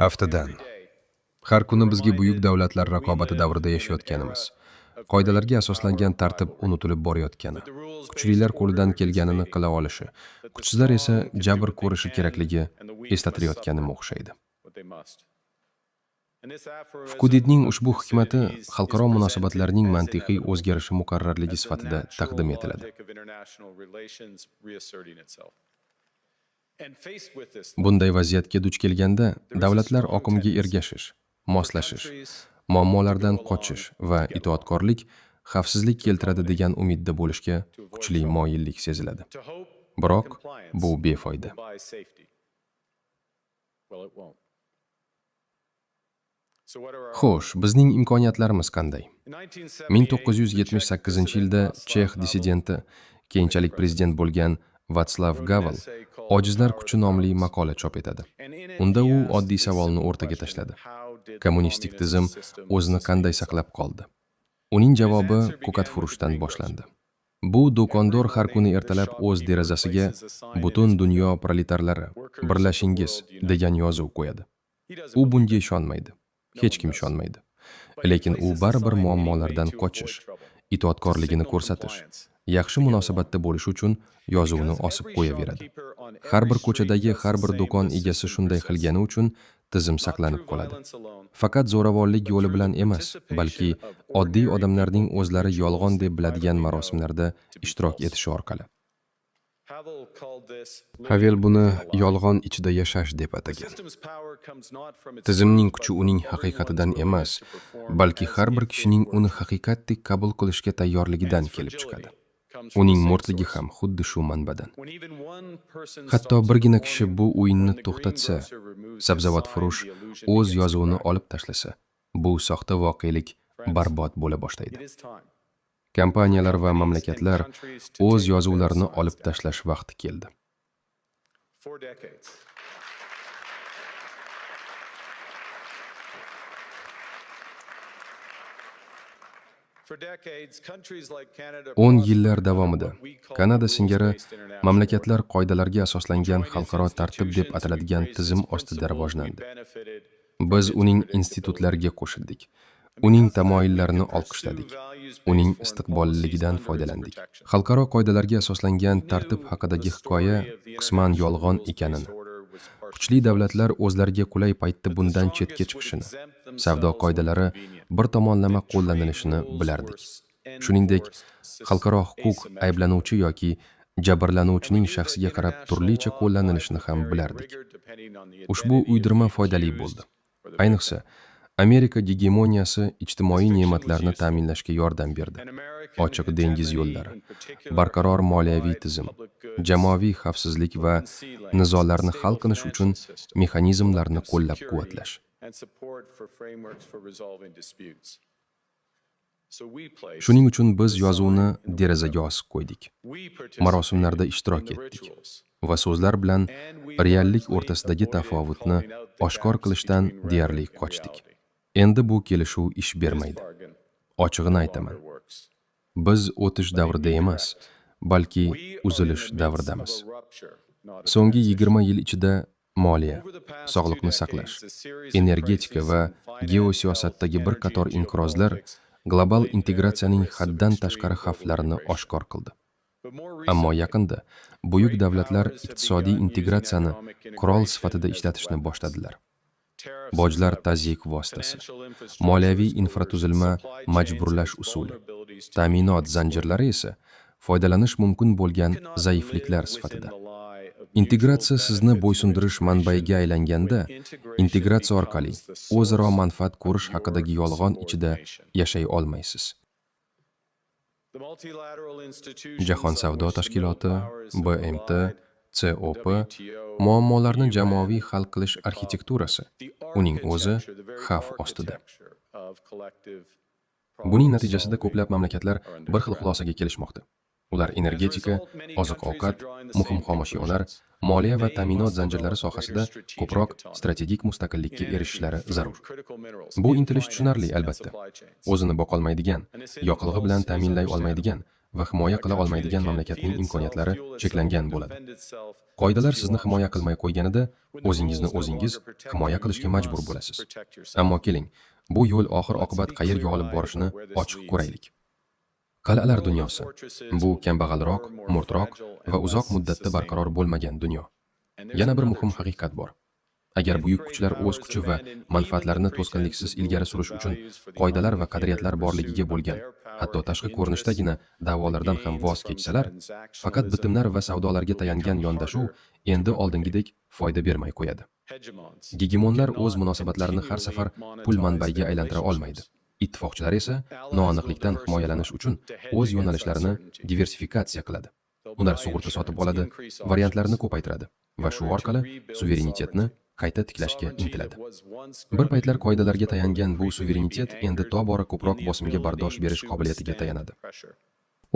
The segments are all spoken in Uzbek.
Aftidan, har kuni bizga buyuk davlatlar raqobati davrida yashayotganimiz, qoidalarga asoslangan tartib unutilib borayotgani, kuchlilar qo'lidan kelganini qila olishi, kuchsizlar esa jabr ko'rishi kerakligi eslatilayotganimga o'xshaydi. Fukudidning ushbu hikmati xalqaro munosabatlarning mantiqiy o'zgarishi muqarrarligi sifatida taqdim etiladi. Bunday vaziyatga duch kelganda davlatlar oqimga ergashish, moslashish, muammolardan qochish va itoatkorlik xavfsizlik keltiradi degan umidda bo'lishga kuchli moyillik seziladi. Biroq bu befoyda. Xo'sh, bizning imkoniyatlarimiz qanday? 1978-yilda chex dissidenti, keyinchalik prezident bo'lgan Vatslav Gavel Ojizlar kuchi nomli maqola chop etadi. Unda u oddiy savolni o'rtaga tashladi. Kommunistik tizim o'zini qanday saqlab qoldi? Uning javobi ko'katfurushdan boshlandi. Bu do'kondor har kuni ertalab o'z derazasiga "Butun dunyo proletarlari, birlashingiz" degan yozuv qo'yadi. U bunga ishonmaydi. Hech kim ishonmaydi. Lekin u baribir muammolardan qochish, itoatkorligini ko'rsatish, yaxshi munosabatda bo'lish uchun yozuvni osib qo'yaveradi. Har bir ko'chadagi har bir do'kon egasi shunday qilgani uchun tizim saqlanib qoladi. Faqat zo'ravonlik yo'li bilan emas, balki oddiy odamlarning o'zlari yolg'on deb biladigan marosimlarda ishtirok etishi orqali. Havel buni yolg'on ichida yashash deb atagan. Tizimning kuchi uning haqiqatidan emas, balki har bir kishining uni haqiqatdek qabul qilishga tayyorligidan kelib chiqadi. Uning mo'rtligi ham xuddi shu manbadan. Hatto birgina kishi bu o'yinni to'xtatsa, sabzavotfurush o'z yozuvini olib tashlasa, bu soxta voqelik barbod bo'la boshlaydi. Kompaniyalar va mamlakatlar o'z yozuvlarini olib tashlash vaqti keldi. 10 yillar davomida Kanada singari mamlakatlar qoidalarga asoslangan xalqaro tartib deb ataladigan tizim ostida rivojlandi. Biz uning institutlariga qo'shildik, uning tamoyillarini olqishladik, uning istiqbolliligidan foydalandik. Xalqaro qoidalarga asoslangan tartib haqidagi hikoya qisman yolg'on ekanini, kuchli davlatlar o'zlariga qulay paytda bundan chetga chiqishini, savdo qoidalari bir tomonlama qo'llanilishini bilardik. Shuningdek, xalqaro huquq ayblanuvchi yoki jabrlanuvchining shaxsiga qarab turlicha qo'llanilishini ham bilardik. Ushbu uydirma foydali bo'ldi. Ayniqsa, Amerika gegemoniyasi ijtimoiy ne'matlarni ta'minlashga yordam berdi. Ochiq dengiz yo'llari, barqaror moliyaviy tizim, jamoaviy xavfsizlik va nizolarni hal qilish uchun mexanizmlarni qo'llab-quvvatlash. Shuning uchun biz yozuvni derazaga osib qo'ydik. Marosimlarda ishtirok etdik va so'zlar bilan reallik o'rtasidagi tafovutni oshkor qilishdan deyarli qochdik. Endi bu kelishuv ish bermaydi. Ochig'ini aytaman. Biz o'tish davrida emas, balki uzilish davridamiz. So'nggi 20 yil ichida moliya, sog'liqni saqlash, energetika va geosiyosatdagi bir qator inqirozlar global integratsiyaning haddan tashqari xavflarini oshkor qildi. Ammo yaqinda buyuk davlatlar iqtisodiy integratsiyani qurol sifatida ishlatishni boshladilar. Bojlar tazyiq vositasi, moliyaviy infratuzilma majburlash usuli, ta'minot zanjirlari esa foydalanish mumkin bo'lgan zaifliklar sifatida. Integratsiya sizni bo'ysundirish manbaiga aylanganda, integratsiya orqali o'zaro manfaat ko'rish haqidagi yolg'on ichida yashay olmaysiz. Jahon savdo tashkiloti, BMT, COP muammolarni jamoaviy hal qilish arxitekturasi, uning o'zi xavf ostida. Buning natijasida ko'plab mamlakatlar bir xil xulosaga kelishmoqda. Ular energetika, oziq-ovqat, muhim xomashyolar, moliya va ta'minot zanjirlari sohasida ko'proq strategik mustaqillikka erishishlari zarur. Bu intilish tushunarli, albatta. O'zini boqolmaydigan, yoqilg'i bilan ta'minlay olmaydigan va himoya qila olmaydigan mamlakatning imkoniyatlari cheklangan bo'ladi. Qoidalar sizni himoya qilmay qo'yganida, o'zingizni o'zingiz himoya qilishga majbur bo'lasiz. Ammo keling, bu yo'l oxir-oqibat qayerga olib borishini ochiq ko'raylik. Qal'alar dunyosi bu kambag'alroq, mo'rtroq va uzoq muddatda barqaror bo'lmagan dunyo. Yana bir muhim haqiqat bor. Agar buyuk kuchlar o'z kuchi va manfaatlarini to'sqinliksiz ilgari surish uchun qoidalar va qadriyatlar borligiga bo'lgan, hatto tashqi ko'rinishdagina da'volardan ham voz kechsalar, faqat bitimlar va savdolarga tayangan yondashuv endi oldingidek foyda bermay qo'yadi. Gegemonlar o'z munosabatlarini har safar pul manbaiga aylantira olmaydi. Ittifoqchilar esa noaniqlikdan himoyalanish uchun o'z yo'nalishlarini diversifikatsiya qiladi. Ular sug'urta sotib oladi, variantlarni ko'paytiradi va shu orqali suverenitetni qayta tiklashga intiladi. Bir paytlar qoidalarga tayangan bu suverenitet endi tobora ko'proq bosimga bardosh berish qobiliyatiga tayanadi.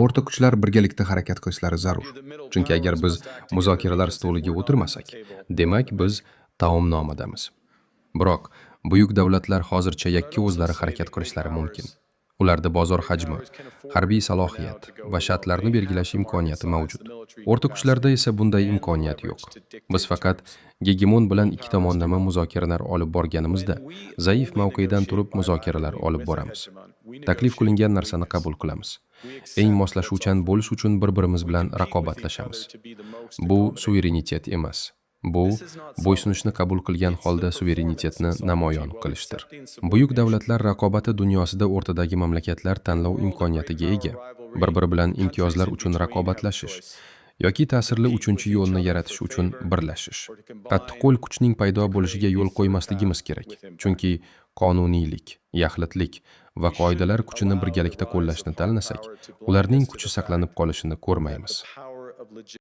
O'rta kuchlar birgalikda harakat qilishlari zarur. Chunki agar biz muzokaralar stoliga o'tirmasak, demak biz taomnomadamiz. Biroq buyuk davlatlar hozircha yakka o'zlari harakat qilishlari mumkin. Ularda bozor hajmi, harbiy salohiyat va shartlarni belgilash imkoniyati mavjud. O'rta kuchlarda esa bunday imkoniyat yo'q. Biz faqat gegemon bilan ikki tomonlama muzokaralar olib borganimizda zaif mavqedan turib muzokaralar olib boramiz. Taklif qilingan narsani qabul qilamiz. Eng moslashuvchan bo'lish uchun bir-birimiz bilan raqobatlashamiz. Bu suverenitet emas. Bu bo'ysunishni qabul qilgan holda suverenitetni namoyon qilishdir. Buyuk davlatlar raqobati dunyosida o'rtadagi mamlakatlar tanlov imkoniyatiga ega. Bir-biri bilan imtiyozlar uchun raqobatlashish yoki ta'sirli uchinchi yo'lni yaratish uchun birlashish. Qattiqqo'l kuchning paydo bo'lishiga yo'l qo'ymasligimiz kerak. Chunki qonuniylik, yaxlitlik va qoidalar kuchini birgalikda qo'llashni tanlasak, ularning kuchi saqlanib qolishini ko'rmaymiz.